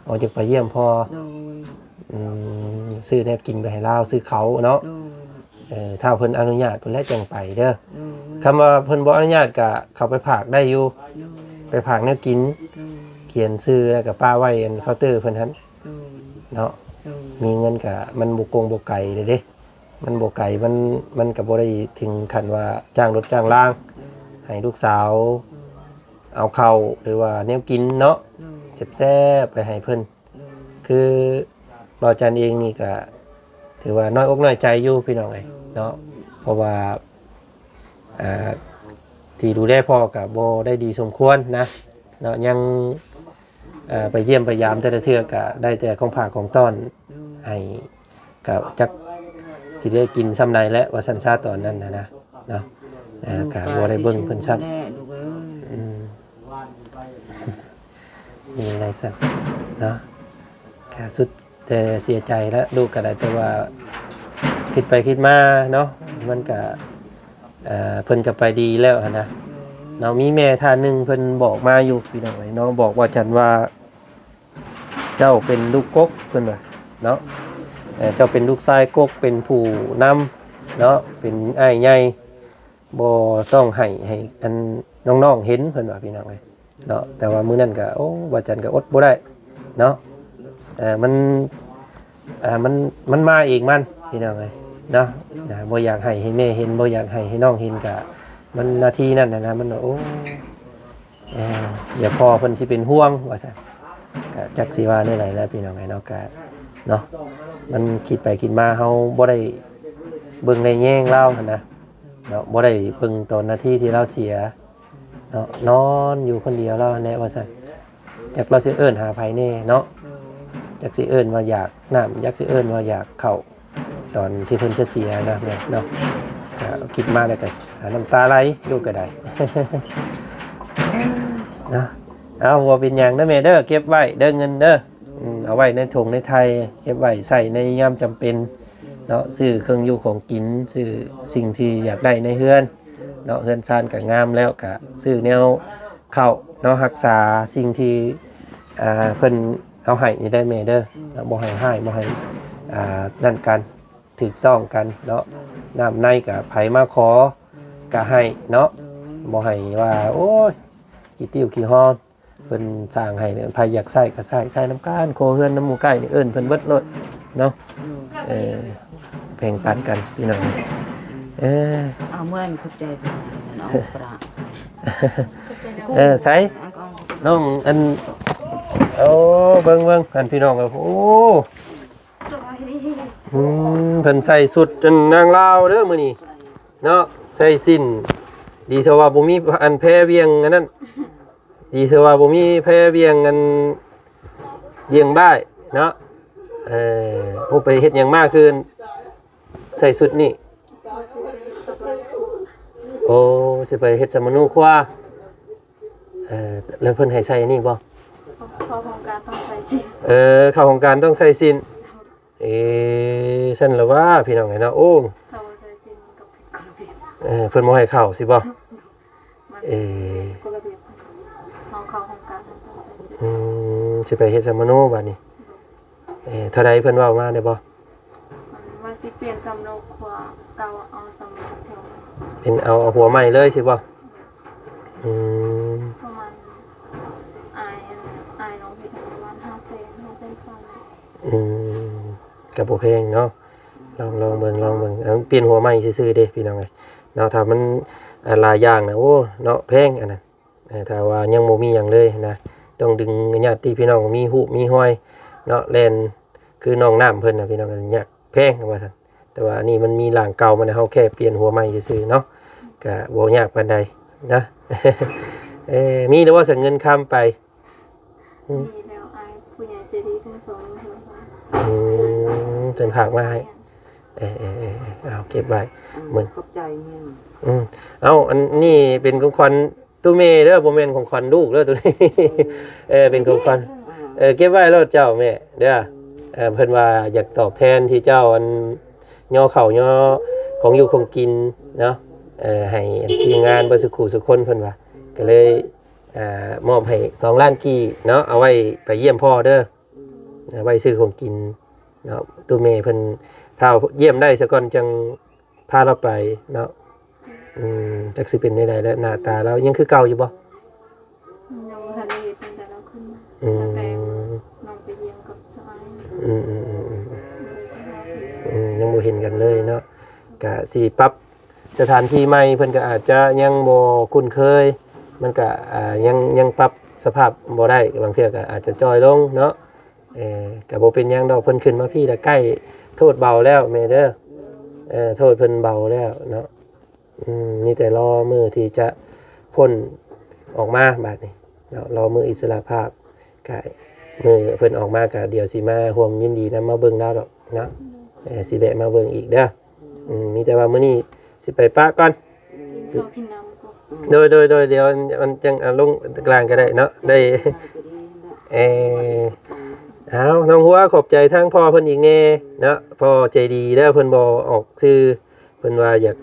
ອໍ ຈະໄປຢ້ຽມພໍ່ ໂດຍ ອືມ ຊື້ແນວກິນໄປໃຫ້ລາວ ຊື້ເຂົ້າເນາະ ໂດຍ ເອີ ຖ້າເພິ່ນອະນຸຍາດພຸ້ນແຫຼະຈັ່ງໄປເດີ ໂດຍ ຄຳວ່າເພິ່ນບໍ່ອະນຸຍາດກະເຂົ້າໄປຝາກໄດ້ຢູ່ ໂດຍ ໄປຝາກແນວກິນ ໂດຍ ຂຽນຊື່ແລ້ວກະປະໄວ້ ອັນ ເຄົາເຕີເພິ່ນຫັ້ນ ໂດຍ ເນາະ ໂດຍ ມີເງິນກະມັນບໍ່ກົງບໍ່ໄກເດ້ ມັນບໍ່ໄກ ມັນ ມັນກະບໍ່ໄດ້ເຖິງຂັ້ນວ່າຈ້າງລົດຈ້າງລາງ ໂດຍ ໃຫ້ລູກສາວ ໂດຍ ເອົາເຂົ້າ ຫຼືວ່າແນວກິນເນາະ ໂດຍ ແຊບໆ ໄປໃຫ້ເພິ່ນ ໂດຍ ຄືບ່າວຈັນເອງນີ້ກະ ຖືວ່ານ້ອຍອົກນ້ອຍໃຈຢູ່ພີ່ນ້ອງເອີຍເນາະ ເພາະວ່າ ອ່າ ທີ່ດູແລພໍ່ກໍບໍ່ໄດ້ດີສົມຄວນນະເນາະ ຍັງ ເອີ ໄປຢ້ຽມໄປຢາມແຕ່ລະເທື່ອກໍໄດ້ແຕ່ຂອງຝາກຂອງຕ້ອນໃຫ້ ກໍຈັກຊິໄດ້ກິນຊ່ຳໃດແຫຼະ ວ່າຊັ້ນຊະ ຕອນນັ້ນນະເນາະ ເອີ ກໍບໍ່ໄດ້ເບິ່ງເພິ່ນຊ້ຳ ອືມ ເປັນຈັ່ງໃດຊັ້ນເນາະ ກໍສຸດ ແຕ່ເສຍໃຈແລ້ວ ລູກກໍໄດ້ ແຕ່ວ່າຄິດໄປຄິດມາເນາະ ມັນກະ ເອີ ເພິ່ນກໍໄປດີແລ້ວຫັ້ນນະເນາະ. ມີແມ່ທ່ານໜຶ່ງເພິ່ນບອກມາຢູ່ ພີ່ນ້ອງເອີຍເນາະ ບອກວ່າຈັ່ງວ່າ ເຈົ້າເປັນລູກກົກ ເພິ່ນວ່າເນາະ ເອີ ເຈົ້າເປັນລູກຊາຍກົກ ເປັນຜູ້ນຳເນາະ ເປັນອ້າຍໃຫຍ່ ບໍ່ຕ້ອງໃຫ້ ໃຫ້ອັນນ້ອງໆເຫັນ ເພິ່ນວ່າ ພີ່ນ້ອງເອີຍເນາະ. ແຕ່ວ່າມື້ນັ້ນກໍ ໂອ້ ວ່າຈັ່ງກໍອົດບໍ່ໄດ້ເນາະ ເອີ ມັນ ເອີ ມັນ ມັນມາເອງມັນ ພີ່ນ້ອງເອີຍເນາະ ອ່າ ບໍ່ຢາກໃຫ້ ໃຫ້ແມ່ເຫັນ ບໍ່ຢາກໃຫ້ ໃຫ້ນ້ອງເຫັນ ກໍມັນນາທີນັ້ນນະ ມັນ ໂອ້ ເອີ ດຽວພໍ່ເພິ່ນຊິເປັນຫ່ວງວ່າຊັ້ນ ກະຈັກຊິວ່າແນວໃດແລ້ວ ພີ່ນ້ອງເອີຍເນາະ ກະເນາະ ມັນຄິດໄປຄິດມາ ເຮົາບໍ່ໄດ້ເບິ່ງໄດ້ແຍງລາວຫັ້ນນະເນາະ ບໍ່ໄດ້ເບິ່ງຕອນນາທີທີ່ລາວເສຍເນາະ ນອນຢູ່ຄົນດຽວລາວຫັ້ນແຫຼະວ່າຊັ້ນ ຈັກລາວຊິເອີ້ນຫາໃຜແດ່ເນາະ ຈັກຊິເອີ້ນວ່າຢາກນ້ຳ ຈັກຊິເອີ້ນວ່າຢາກເຂົ້າ ຕອນທີ່ເພິ່ນຈະເສຍນະແມ່ເນາະ ກໍຄິດມາແລ້ວກໍນ້ຳຕາໄຫຼຢູ່ກໍໄດ້ເນາະ. ເອົາ ບໍ່ເປັນຫຍັງເດີແມ່ເດີ ເກັບໄວ້ເດີເງິນເດີ ອືມ ເອົາໄວ້ໃນຖົງໃນໄຖ່ ເກັບໄວ້ໃຊ້ໃນຍາມຈຳເປັນເນາະ ຊື້ເຄື່ອງຢູ່ຂອງກິນ ຊື້ສິ່ງທີ່ຢາກໄດ້ໃນເຮືອນເນາະ ເຮືອນຊານກໍງາມແລ້ວ ກໍຊື້ແນວເຂົ້າເນາະ ຮັກສາສິ່ງທີ່ ອ່າ ເພິ່ນເອົາໃຫ້ນີ້ໄດ້ແມ່ເດີ ອືມ ບໍ່ໃຫ້ຮ້າຍ ບໍ່ໃຫ້ ອ່າ ນັ້ນກັນ ຖືກຕ້ອງກັນເນາະ ໂດຍ ນ້ຳໃນກໍໃຜມາຂໍ ໂດຍ ກໍໃຫ້ເນາະ ໂດຍ ບໍ່ໃຫ້ວ່າ ໂອ້ຍ ຂີ້ຕິ້ວຂີ້ຮອນ ໂດຍ ເພິ່ນສ້າງໃຫ້ ໃຜຢາກໃຊ້ກໍໃຊ້ ໃຊ້ນຳກັນ ຄົວເຮືອນນຳໝູ່ໃກ້ນີ້ ເອີ້ນເພິ່ນເບິດໂລດເນາະ ໂດຍ ເອີ ແບ່ງປັນກັນພີ່ນ້ອງ ອືມ ເອີ ເອົາເມືອນີ້ຂອບໃຈເພິ່ນ ເອົາປະ ເອີ ໃສ ເອົາ ເອົາ ນ້ອງອັນ ໂອ້ ເບິ່ງ ເບິ່ງ ອັນ ພີ່ນ້ອງ ໂອ້ ສະບາຍດີ ອືມ ເພິ່ນໃສ່ຊຸດອັນນາງລາວເດີມື້ນີ້ເນາະ ໃສ່ສິ້ນ ດີເທື່ອວ່າບໍ່ມີອັນແພວຽງອັນນັ້ນ ດີເທື່ອວ່າບໍ່ມີແພວຽງອັນ ວຽງບ້າຍເນາະ ເອີ ໂອ້ ໄປເຮັດຫຍັງມາຄືໃສ່ຊຸດນີ້ ໂອ້ ຊິໄປເຮັດສຳມະໂນຄົວ ເອີ ແລ້ວເພິ່ນໃຫ້ໃສ່ນີ້ບໍ່? ເຂົ້າໂຮງການຕ້ອງໃສ່ສິ້ນ ເອີ ເຂົ້າໂຮງການຕ້ອງໃສ່ສິ້ນ ເອີ ຊັ້ນລະວ່າ ພີ່ນ້ອງເອີຍເນາະ ໂອ້ ຖ້າບໍ່ໃສ່ສິ້ນມັນກໍຜິດກົດລະບຽບ ເອີ ເພິ່ນບໍ່ໃຫ້ເຂົ້າຊິບໍ່? ມັນ ເອີ ຜິດກົດລະບຽບ ເຮົາເຂົ້າໂຮງການເຮົາຕ້ອງໃສ່ສິ້ນ ອືມ ຊິໄປເຮັດສຳມະໂນບາດນີ້ ເອີ ເທົ່າໃດເພິ່ນເວົ້າມາໄດ້ບໍ່? ມັນວ່າຊິປ່ຽນສຳມະໂນຄົວເກົ່າ ເອົາສຳມະໂນຄົວ ເປັນເອົາ ເອົາຫົວໃໝ່ເລີຍຊິບໍ່? ອືມ ປະມານ ອ້າຍ ອ້າຍນ້ອງເຮັດປະມານຫ້າແສນ ຫ້າແສນປາຍ ອືມ ກໍບໍ່ແພງເນາະ ລອງ ລອງເບິ່ງ ລອງເບິ່ງ ເອົາ ປ່ຽນຫົວໃໝ່ຊື່ໆເດ້ ພີ່ນ້ອງເອີຍເນາະ ຖ້າມັນ ອ່າ ຫຼາຍຢ່າງນະ ໂອ້ ເນາະ ແພງອັນນັ້ນ ເອີ ຖ້າວ່າຍັງບໍ່ມີຫຍັງເລີຍນະ ຕ້ອງດຶງຍາດຕິພີ່ນ້ອງມີຮູບມີຮອຍເນາະ ແລ່ນຄືນ້ອງນ້ຳເພິ່ນນະ ພີ່ນ້ອງ ຍາກແພງວ່າຊັ້ນ ແຕ່ວ່າອັນນີ້ມັນມີຮ່າງເກົ່າມາແລ້ວ ເຮົາແຄ່ປ່ຽນຫົວໃໝ່ຊື່ໆເນາະ ກະບໍ່ຍາກປານໃດນະ ເອີ ມີແລ້ວບໍ່ ສະເງິນຄຳໄປ? ອືມ ມີແລ້ວ ອ້າຍຜູ້ໃຫຍ່ໃຈດີທັງສອງ ອືມ ເພິ່ນຝາກມາໃຫ້ ເອີ ເອີ ເອີ ເອົາເກັບໄວ້ ອືມ ມື້ ຂອບໃຈແມ່ ອືມ ເອົາ ອັນນີ້ເປັນຂອງຂວັນ ຕູ້ແມ່ເດີ ບໍ່ແມ່ນຂອງຂວັນລູກເດີ ໂຕນີ້ ເອີ ເປັນຂອງຂວັນ ເອີ ເກັບໄວ້ໂລດເຈົ້າແມ່ເດີ ເອີ ເພິ່ນວ່າຢາກຕອບແທນທີ່ເຈົ້າ ອັນ ຍໍເຂົ້າຍໍຂອງຢູ່ຂອງກິນເນາະ ເອີ ໃຫ້ທີມງານເບິດສຸຂູສຸຄົນ ເພິ່ນວ່າ ກໍເລີຍ ອ່າ ມອບໃຫ້ສອງລ້ານກີບເນາະ ເອົາໄວ້ໄປຢ້ຽມພໍ່ເດີ ເອົາໄວ້ຊື້ຂອງກິນເນາະ ຕູ້ແມ່ເພິ່ນ ຖ້າຢ້ຽມໄດ້ສາກ່ອນຈັ່ງ ພາລາວໄປເນາະ ອືມ ຈັກຊິເປັນແນວໃດແລ້ວ ໜ້າຕາລາວຍັງຄືເກົ່າຢູ່ບໍ່? ຍັງບໍ່ທັນໄດ້ເຮັດ ຕັ້ງແຕ່ລາວຂຶ້ນມາ ອືມ ຕັ້ງແຕ່ນ້ອງໄປຢ້ຽມກັບສະອາຍ ອືມ ອືມ ອືມ ອືມ ອືມ ຍັງບໍ່ເຫັນກັນເລີຍເນາະ ກະຊິປັບສະຖານທີ່ໃໝ່ ເພິ່ນກໍອາດຈະຍັງບໍ່ຄຸ້ນເຄີຍ ມັນກະ ອ່າ ຍັງ ຍັງປັບສະພາບບໍ່ໄດ້ ບາງເທື່ອກໍອາດຈະຈ່ອຍລົງເນາະ. ເອີ ກໍບໍ່ເປັນຫຍັງດອກ ເພິ່ນຂຶ້ນມາພີ້ລະໃກ້ ໂທດເບົາແລ້ວແມ່ເດີ. ເອີ ໂທດເພິ່ນເບົາແລ້ວເນາະ. ອືມ ມີແຕ່ລໍມື້ທີ່ຈະພົ້ນອອກມາບາດນີ້ເນາະ, ລໍມື້ອິດສະຫຼະພາບ. ກະມື້ເພິ່ນອອກມາ ກະດຽວຊິມາຮ່ວມຍິນດີນຳ ມາເບິ່ງລາວດອກເນາະ. ເອີ ຊິແວະມາເບິ່ງອີກເດີ. ອືມ ມີແຕ່ວ່າມື້ນີ້ຊິໄປປະກ່ອນ. ກິນເຂົ້າກິນນ້ຳກ່ອນ. ໂດຍ ໂດຍ ໂດຍ ດຽວມັນຈັ່ງ ອາ ລົງກາງກໍໄດ້ເນາະ. ໄດ້ ເອີ ເອົາ ນ້ອງຫົວ ຂອບໃຈທາງພໍ່ເພິ່ນອີກແດ່ເນາະ, ພໍ່ໃຈດີເດີ. ເພິ່ນບໍ່ອອກຊື່ ເພິ່ນວ່າຢາກ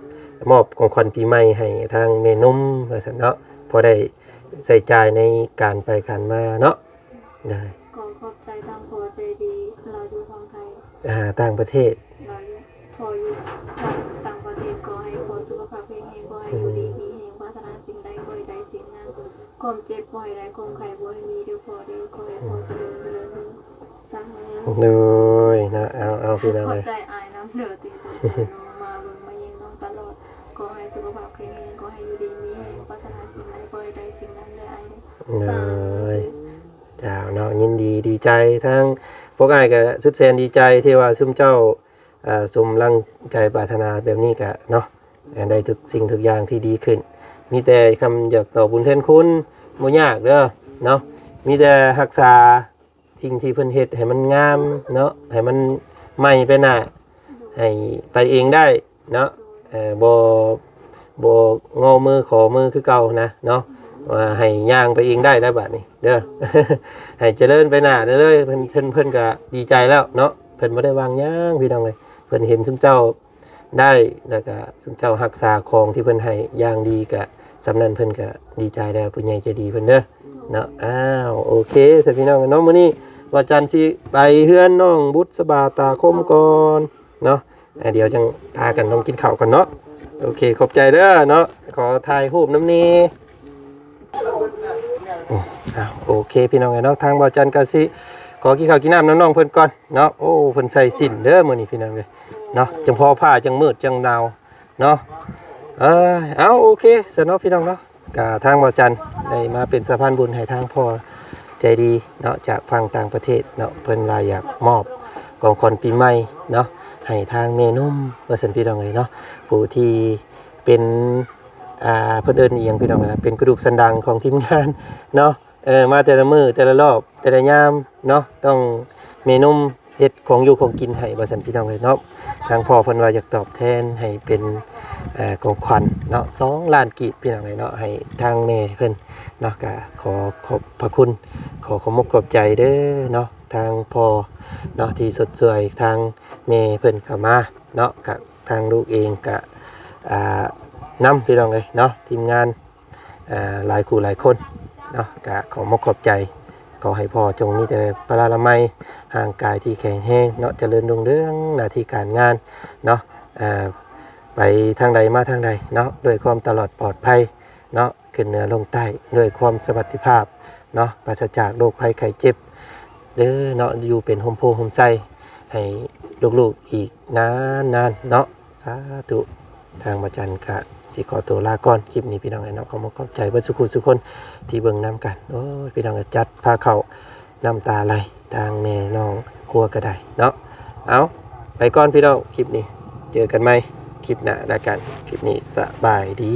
ມອບຂອງຂວັນປີໃໝ່ໃຫ້ທາງແມ່ນົມວ່າຊັ້ນເນາະ, ພໍໄດ້ໃຊ້ຈ່າຍໃນການໄປການມາເນາະ. ໂດຍ ຂໍຂອບໃຈທາງພໍ່ໃຈດີ. ລາວຢູ່ຝັ່ງໄທ. ອ່າ ຕ່າງປະເທດ. ລາວຢູ່ ພໍ່ຢູ່ຕ່າງປະເທດ. ຂໍໃຫ້ພໍ່ສຸຂະພາບແຂງແຮງ, ຂໍໃຫ້ຢູ່ດີມີແຮງ, ປາດຖະໜາສິ່ງໃດຂໍໃຫ້ໄດ້ສິ່ງນັ້ນ, ຄວາມເຈັບບໍ່ໃຫ້ໄດ້, ຄວາມໄຂ້ບໍ່ໃຫ້ມີເດີພໍ່ເດີ. ຂໍໃຫ້ພໍ່ຈະເລີນ ຈະເລີນ ສາທຸ. ໂດຍເນາະ. ເອົາ ເອົາ ພີ່ນ້ອງເອີຍ ຂອບໃຈອ້າຍນຳເດີ ທີ່ຊ່ວຍນ້ອງ ມາເບິ່ງມາແຍງນ້ອງຕະຫຼອດ. ຂໍໃຫ້ສຸຂະພາບແຂງແຮງ, ຂໍໃຫ້ຢູ່ດີມີແຮງ, ປາດຖະໜາສິ່ງໃດຂໍໃຫ້ໄດ້ສິ່ງນັ້ນເດີອ້າຍເດີ. ໂດຍ ສາທຸ. ເຈົ້າເນາະ ຍິນດີດີໃຈ. ທາງພວກອ້າຍກໍສຸດແສນດີໃຈທີ່ວ່າຊຸມເຈົ້າ ເອີ ສົມລັງໃຈປາດຖະໜາແບບນີ້ກະເນາະ, ໄດ້ທຸກສິ່ງທຸກຢ່າງທີ່ດີຂຶ້ນ. ມີແຕ່ຄຳຢາກຕອບບຸນແທນຄຸນ ບໍ່ຍາກເດີເນາະ, ມີແຕ່ຮັກສາສິ່ງທີ່ເພິ່ນເຮັດໃຫ້ມັນງາມເນາະ, ໃຫ້ມັນໃໝ່ໄປໜ້າ, ໃຫ້ໄປເອງໄດ້ເນາະ. ເອີ ບໍ່ ບໍ່ງໍມືຂໍມືຄືເກົ່ານະເນາະ, ວ່າໃຫ້ຍ່າງໄປເອງໄດ້ແລ້ວບາດນີ້ເດີ. ໃຫ້ຈະເລີນໄປໜ້າເລື້ອຍໆ. ເພິ່ນ ເພິ່ນ ເພິ່ນກໍດີໃຈແລ້ວເນາະ, ເພິ່ນບໍ່ໄດ້ຫວັງຫຍັງ ພີ່ນ້ອງເອີຍ. ເພິ່ນເຫັນຊຸມເຈົ້າ ໄດ້ ແລ້ວກະຊຸມເຈົ້າຮັກສາຂອງທີ່ເພິ່ນໃຫ້ຢ່າງດີ ກະສ່ຳນັ້ນເພິ່ນກະດີໃຈແລ້ວ ຜູ້ໃຫຍ່ໃຈດີເພິ່ນເດີເນາະ. ອ້າວ ໂອເຄ ຊະພີ່ນ້ອງເນາະ, ມື້ນີ້ວ່າຈັນຊິໄປເຮືອນນ້ອງບຸດສະບາຕາຄົມກ່ອນເນາະ. ອ່າ ດຽວຈັ່ງພາກັນລົງກິນເຂົ້າກ່ອນເນາະ. ໂອເຄ ຂອບໃຈເດີເນາະ, ຂໍຖ່າຍຮູບນຳແດ່. ອືມ ອ້າວ ໂອເຄ ພີ່ນ້ອງເອີຍເນາະ, ທາງບ່າວຈັນກໍຊິຂໍກິນເຂົ້າກິນນ້ຳນຳນ້ອງເພິ່ນກ່ອນເນາະ. ໂອ້ ເພິ່ນໃສ່ສິ້ນເດີມື້ນີ້ ພີ່ນ້ອງເອີຍເນາະ, ຈັ່ງພໍຜ້າຈັ່ງມືດຈັ່ງໜາວເນາະ. ເອີ ເອົາ ໂອເຄ ຊະເນາະ ພີ່ນ້ອງເນາະ. ກະທາງບ່າວຈັນໄດ້ມາເປັນສະພານບຸນໃຫ້ທາງພໍ່ໃຈດີເນາະ ຈາກຝັ່ງຕ່າງປະເທດເນາະ, ເພິ່ນວ່າຢາກມອບຂອງຂວັນປີໃໝ່ເນາະ ໃຫ້ທາງແມ່ນົມວ່າຊັ້ນ ພີ່ນ້ອງເອີຍເນາະ, ຜູ້ທີ່ເປັນ ອ່າ ເພິ່ນເອີ້ນອີ່ຫຍັງ ພີ່ນ້ອງເອີຍນະ, ເປັນກະດູກສັນດາງຂອງທີມງານເນາະ. ເອີ ມາແຕ່ລະມື້ແຕ່ລະລອບແຕ່ລະຍາມເນາະ, ຕ້ອງແມ່ນົມເຮັດຂອງຢູ່ຂອງກິນໃຫ້ວ່າຊັ້ນ ພີ່ນ້ອງເອີຍເນາະ. ທາງພໍ່ເພິ່ນວ່າຢາກຕອບແທນໃຫ້ເປັນ ເອີ ຂອງຂວັນເນາະ ສອງລ້ານກີບ ພີ່ນ້ອງເອີຍເນາະ ໃຫ້ທາງແມ່ເພິ່ນເນາະ. ກະຂໍຂອບພະຄຸນ ຂໍຂອບອົກຂອບໃຈເດີເນາະ ທາງພໍ່ເນາະ ທີ່ຊົດຊ່ວຍທາງແມ່ເພິ່ນເຂົ້າມາເນາະ. ກະທາງລູກເອງກະ ອ່າ ນຳ ພີ່ນ້ອງເອີຍເນາະ ທີມງານ ອ່າ ຫຼາຍຄູ່ຫຼາຍຄົນເນາະ, ກະຂອບອົກຂອບໃຈ. ຂໍໃຫ້ພໍ່ຈົ່ງມີແຕ່ພະລານາໄມ ຮ່າງກາຍທີ່ແຂງແຮງເນາະ, ຈະເລີນຮຸ່ງເຮືອງໜ້າທີ່ການງານເນາະ, ອ່າ ໄປທາງໃດມາທາງໃດເນາະ ດ້ວຍຄວາມຕະຫຼອດປອດໄພເນາະ, ຂຶ້ນເໜືອລົງໃຕ້ດ້ວຍຄວາມສະຫວັດດີພາບເນາະ, ປາສະຈາກໂລກໄພໄຂ້ເຈັບເດີເນາະ, ຢູ່ເປັນຮົ່ມໂພຮົ່ມໄຊໃຫ້ລູກໆອີກນານໆເນາະ. ສາທຸ. ທາງບ່າວຈັນກະຊິຂໍໂຕລາກ່ອນ ຄລິບນີ້ ພີ່ນ້ອງເອີຍເນາະ. ຂໍຂອບໃຈເບິດສູ່ຄູ່ສູ່ຄົນທີ່ເບິ່ງນຳກັນ. ໂອ້ຍ ພີ່ນ້ອງເອີຍ ຈັດພາເຂົ້ານ້ຳຕາໄຫຼ ທາງແມ່ນ້ອງຄົວກໍໄດ້ເນາະ. ເອົາ ໄປກ່ອນ ພີ່ນ້ອງ, ຄລິບນີ້ເຈີກັນໃໝ່ຄລິບໜ້າລະກັນ. ຄລິບນີ້ສະບາຍດີ.